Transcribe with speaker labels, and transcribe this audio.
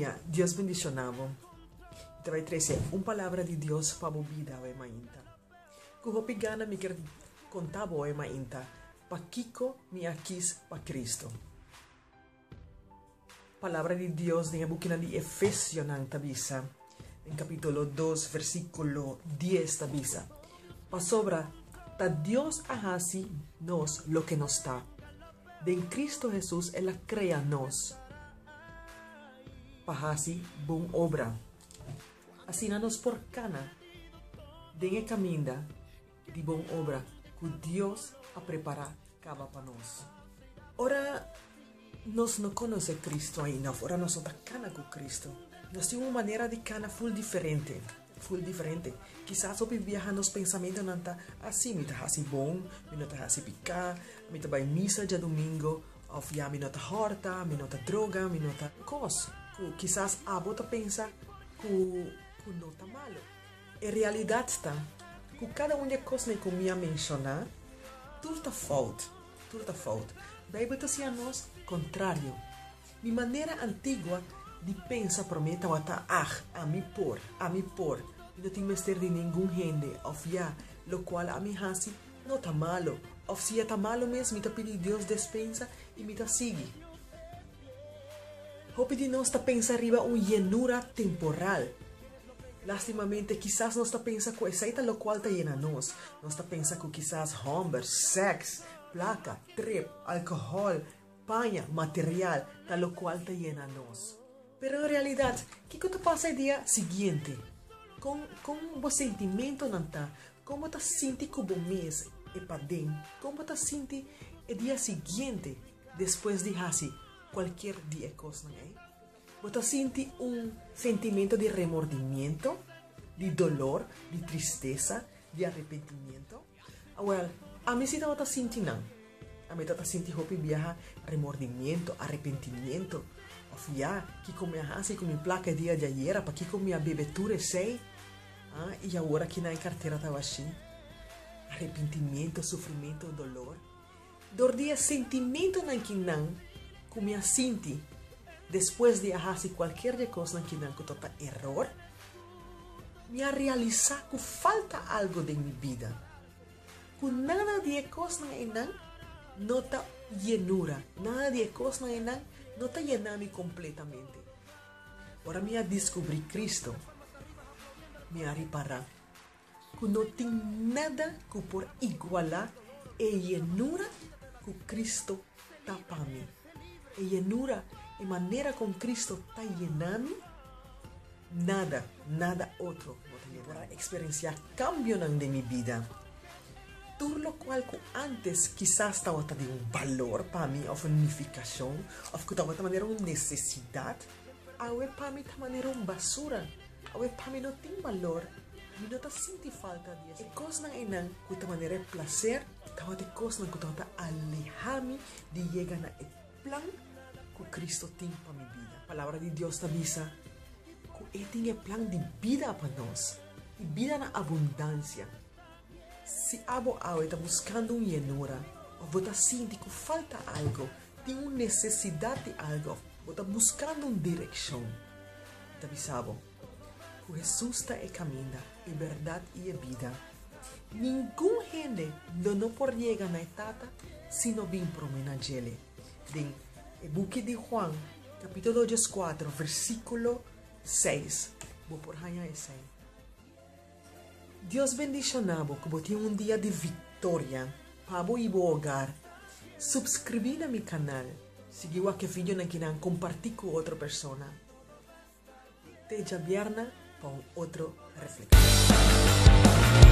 Speaker 1: Famia, Dios bendiciona bo. Mi ta bay trece un palabra di Dios pa bo bida awe mainta. Cu hopi gana mi kier conta bo awe mainta pakico mi a kies pa Cristo. Palabra di Dios den e bukinan di Efesionan ta bisa, den capítulo 2 versículo 10 ta bisa, Pasobra ta Dios a haci nos loke nos ta. Den Cristo Hesus el a crea nos pa haci bon obra. Asina nos por cana den e caminda di bon obra cu Dios a prepara caba pa nos. Ora nos no conoce Cristo ainda of ora nos no ta cana cu Cristo, nos tin un manera di cana full diferente, full diferente. Kisas hopi biaha nos pensamentonan ta, ah si, mi ta haci bon, mi no ta haci pica, mi ta bay misa djadomingo, of ya mi no ta horta, mi no ta droga, mi no ta. Cos cu kisas abo ta pensa cu cu no ta malo. E realidat ta ku kada un di e kosnan ku mi a menshoná tur ta fout, tur ta fout. Beibel ta siña nos kontrario. Mi manera antigua di pensa promé tabata, Ag, ami por, ami por, mi no tin mester di ningun hende, òf ya, lokual ami hasi no ta malu, òf si e ta malu mes mi ta pidi Dios despensa i mi ta sigui. Hopi di nos ta pensa riba un yenura temporal. Lastimamente, kisas nos ta pensa ku esei ta lokual ta yena nos. Nos ta pensa ku kisas hòmber, sèks, plaka, trip, alkohòl, paña, material ta lokual ta yena nos. Pero en realidat, kiko ta pasa e dia siguiente? Kon kon bo sentimentonan ta? Kon bo ta sinti ku bo mes e paden? Kon bo ta sinti e dia siguiente despues di hasi kualkier di e kosnan ei? Bo ta sinti un sentimento di remordimiento, di dolor, di tristesa, di arrepentimiento? Awel, ami si tabata sinti nan. Ami tabata sinti hopi biaha remordimiento, arrepentimiento. Of ya, kiko mi a hasi ku mi plaka e dia di ayera? Pakiko mi a bebe tur esei? Ah, i awor aki nan e kartera ta bashí. Arrepentimiento, sufrimiento, dolor. Dor di e sentimentonan ki nan ku mi a sinti despues di a hasi kualkier di e kosnan ki nan ku ta ta eror, mi a realisá ku falta algu den mi bida, ku nada di e kosnan einan no ta yenura, nada di e kosnan einan no ta yena mi kompletamente. Ora mi a diskubrí Cristo, mi a ripará ku no tin nada ku por igualá e yenura ku Cristo ta pa mi. E yenura, e manera kon Cristo ta yena mi, nada, nada otro no ta yena. Por a eksperensiá kambionan den mi bida. Tur lokual ku ántes kisas tabata di un balor pa mi òf un nifikashon òf ku tabata manera un nesesidat, awe pa mi ta manera un basura. Awe pa mi no tin balor, mi no ta sinti falta di esei. E kosnan einan ku ta manera e plaser tabata e kosnan ku tabata alehá mi di yega na e plan ku Kristu tin pa mi bida. Palabra di Dios ta bisa ku e tin e plan di bida pa nos, i bida na abundansia. Si abo awe ta buskando un yenura òf bo ta sinti ku falta algu, tin un nesesidat di algu òf bo ta buskando un direkshon, mi ta bisa bo ku Hesus ta e kaminda, e bèrdat i e bida. Ningun hende lo no por yega na e Tata si no bin promé na djele. Den e buki di Juan, kapítulo dieskuater, versíkulo seis, bo por haña esei. Dios bendiciona bo cu bo tin un dia di victoria pa bo y bo hogar. Subscribi na mi canal, sigui wak e videonan kinan comparti cu otro persona. Te djabierna pa un otro reflexion.